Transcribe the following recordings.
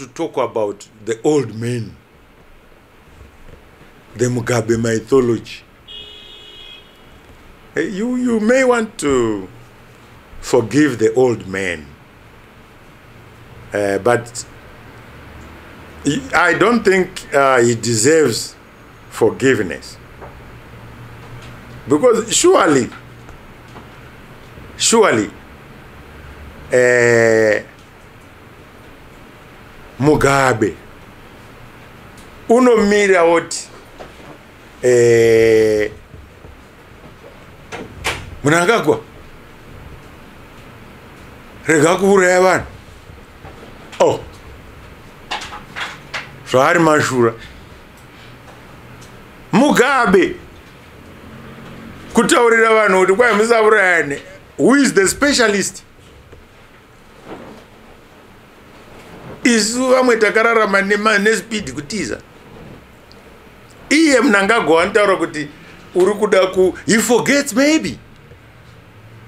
to talk about the old man, the Mugabe mythology. You may want to forgive the old man, but I don't think he deserves forgiveness. Because surely Mugabe unomira woti Mnangagwa rega kuuraya vanhu. Oh, zvaari mashura. Mugabe kutaurira vanhu kuti kwai musaurayane. Who is the specialist? Isu vamwe takararama nespeed kutiza. Iye Mnangagwa anotaura kuti uri kuda ku, he forgets maybe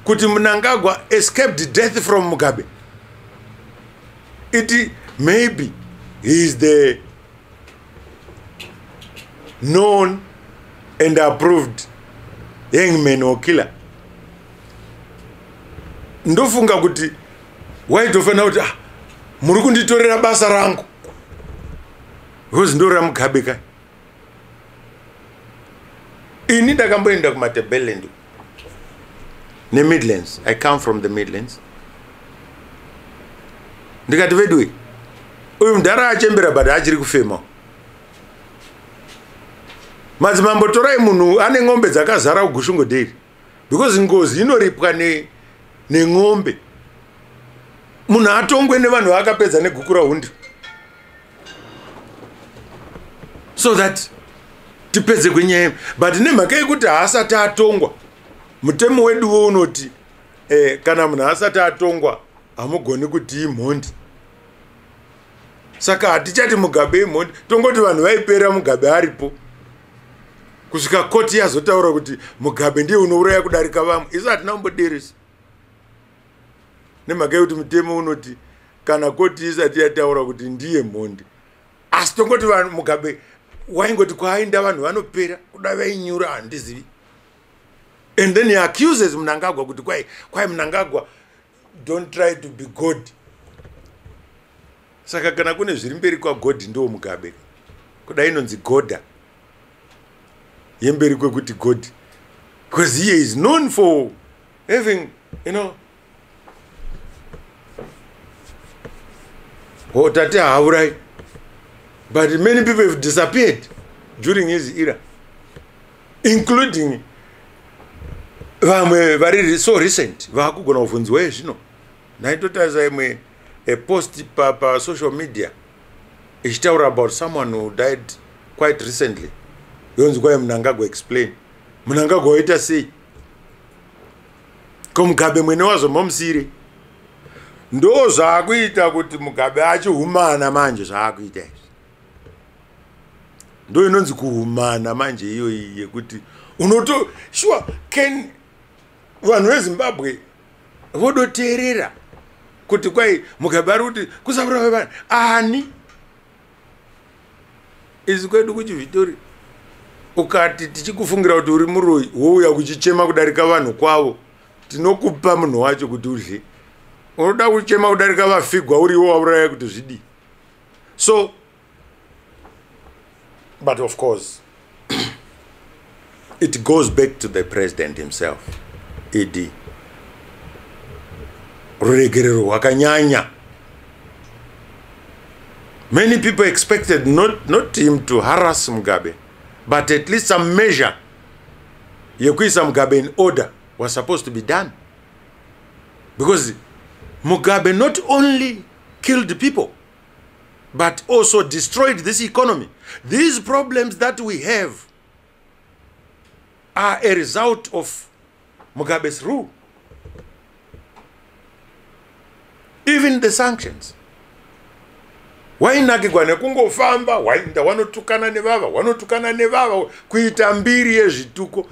kuti Mnangagwa escaped death from Mugabe. It maybe he is the known and approved hangman or killer. Ndofunga kuti waitofanira kuti muri kunditorera basa rangu because ndo raMugabe ka. Ini ndakamboenda kuMatabeleland neMidlands. I come from the Midlands. Ndikati vedwe uyu mudhara achembera but achiri kufema. Madzimambo torai munhu ane ng'ombe dzakazara kuGushungo Dairy, because ngozi inoripwa neng'ombe. Munhu atongwe nevanhu vaakapedza negukura hundi, so that tipedze kwenyaya. But nemhaka yekuti haasati atongwa, mutemo weduwo unoti kana munhu asati atongwa hamugoni kuti imhondi. Saka hatichati Mugabe imhondi, tongoti vanhu vaipera Mugabe aripo kusvika koti yazotaura kuti Mugabe ndiye unouraya kudarika vamwe. Isu hatina kumboderesa nemhaka yekuti mutemo unoti kana koti isati yataura kuti ndiye mhondi. Asi tongoti vanhu Mugabe waingoti kwaainda vanhu vanopera kuda vainyura handizivi. And then he accuses Mnangagwa kuti kwai Mnangagwa don't try to be God. Saka kana kune zviri mberi kwaGod ndo Mugabe. Kuda inonzi Goda yemberi kwekuti God, because he is known for having, you know, tate haurai. But many people have disappeared during his era, including vamwe vari so recent vaakugona kubvunzwa zvino. Ndaitotarisa imwe a post pa social media ichitaura about someone who died quite recently. Yonzi kwai Mnangagwa explain. Mnangagwa waita sei? Ko Mugabe mwene wazvo momusire. Ndo zvaakuita kuti Mugabe achihumana manje zvaakuita izvi. Ndo inonzi kuhumana manje iyoyi yekuti unoto sure can vanhu veZimbabwe vodoteerera kuti kwai Mugabe ari kuti kusauraya vanhu ani. Isu kwedu kuchiVitori ukati tichikufungira kuti uri muroyi wouya kuchichema kudarika vanhu kwavo, tinokupa munhu wacho kuti udye. Unoda kuchema kudarika vafigwa uriwo wauraya kuti zvidii. So but of course it goes back to the president himself, ED. Ruregerero rwakanyanya. Many people expected not him to harass Mugabe, but at least some measure yekuisa Mugabe in order was supposed to be done. Because Mugabe not only killed people, but also destroyed this economy. These problems that we have are a result of Mugabe's rule. Even the sanctions. Wainakigwa nekungofamba, wainda wanotukana nevava, wanotukana nevava, kuita mbiri yezvituko.